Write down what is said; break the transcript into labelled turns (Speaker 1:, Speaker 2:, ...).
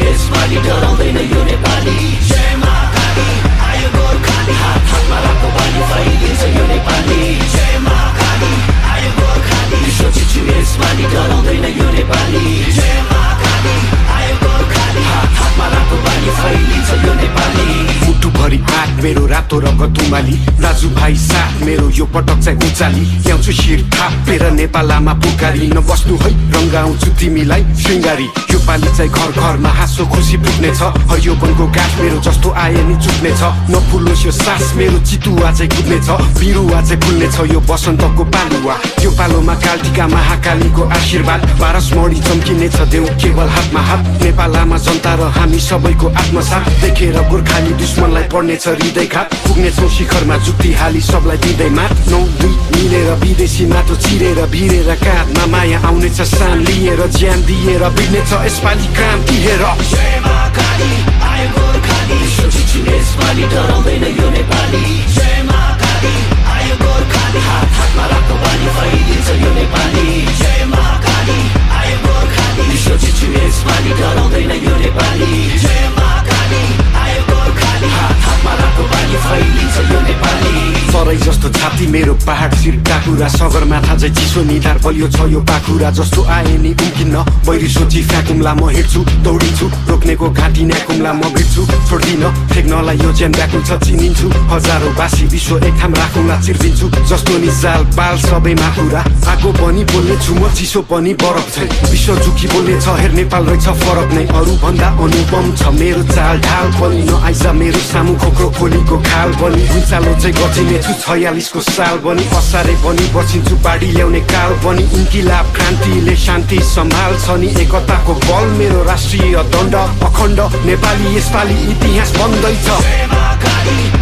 Speaker 1: यसपालि डराउँदैन यो नेपाली जय महाकाली आयो गोर्खाली हात हातमा राखो बानी फैलिन्छ यो नेपाली जय महाकाली आयो गोर्खाली विश्व जित्छु यसपालि डराउँदैन यो नेपाली जय महाकाली आयो गोर्खाली हात हातमा राखो बानी फैलिन्छ यो नेपाली
Speaker 2: मुटुभरि आँट मेरो रातो रगत उमाली दाजुभाइ साथ मेरो यो पटक चाहिँ उचाली ल्याउँछु शिर थापेर नेपालमा पुकारी नबस्नु है रङ्गाउँछु तिमीलाई श्रृङ्गारी यो पालि चाहिँ घर घरमा हाँसो खुसी पुग्नेछ हरियो वनको गाछ मेरो जस्तो आए नि चुक्नेछ नफुलोस् यो सास मेरो चितुवा चाहिँ कुद्नेछ बिरुवा चाहिँ फुल्नेछ यो बसन्तको पालुवा यो पालोमा कालटिका महाकालीको आशीर्वाद पारसमणि चम्किनेछ देऊ केवल हातमा हात नेपालमा जनता र हामी सबैको आत्मसाथ देखेर गोर्खाली दुश्मनलाई पर्नेछ हृदयघात पुग्नेछौँ शिखरमा जुक्ति हाली सबलाई दिँदै मात 9-2 मिलेर विदेशी माटो चिरेर भिरेर काँधमा माया आउनेछ सान लिएर ज्यान दिएर बिग्नेछ यसपालि क्रान्ति हेर
Speaker 1: जय महाकाली आयो गोर्खाली विश्व जित्छु यसपालि डराउँदैन यो नेपाली जय महाकाली आयो गोर्खाली हात हातमा राखो बानी फैलिन्छ यो नेपाली जय महाकाली आयो गोर्खाली विश्व जित्छु यसपालि डराउँदैन यो नेपाली जय महाकाली आयो गोर्खाली हात हातमा राखो बानी फैलिन्छ यो नेपाली
Speaker 2: सरै जस्तो छाती मेरो पहाड शिर टाकुरा सगरमाथा चाहिँ चिसो निधार बलियो छ यो पाखुरा जस्तो आए नि उम्किन्न बैरी सोची फ्याकुम्ला म हिँड्छु दौडिन्छु रोक्नेको घाँटी न्याकुम्ला म भिड्छु छोड्दिन फेक्नलाई यो ज्यान व्याकुल छ चिनिन्छु हजारौँ बासी विश्व एक ठाम राखुला चिर्दिन्छु जस्तो नि जाल बाल सबैमा कुरा आगो पनि बोल्ने छु म चिसो पनि बरफ छै विश्व झुकी बोल्ने छ हेर नेपाल रहेछ फरक नै अरू भन्दा अनुपम छ मेरो चाल ढाल पनि नआइज मेरो सामु खोक्रो खोलीको खाल पनि भुइँचालो चाहिँ गचिने छु 46को साल पनि असारे पनि बसिन्छु बाढी ल्याउने काल पनि इन्किलाब क्रान्तिले शान्ति सम्हाल्छ नि एकताको बल मेरो राष्ट्रिय दण्ड अखण्ड नेपाली यसपालि इतिहास बन्दैछ
Speaker 1: जय महाकाली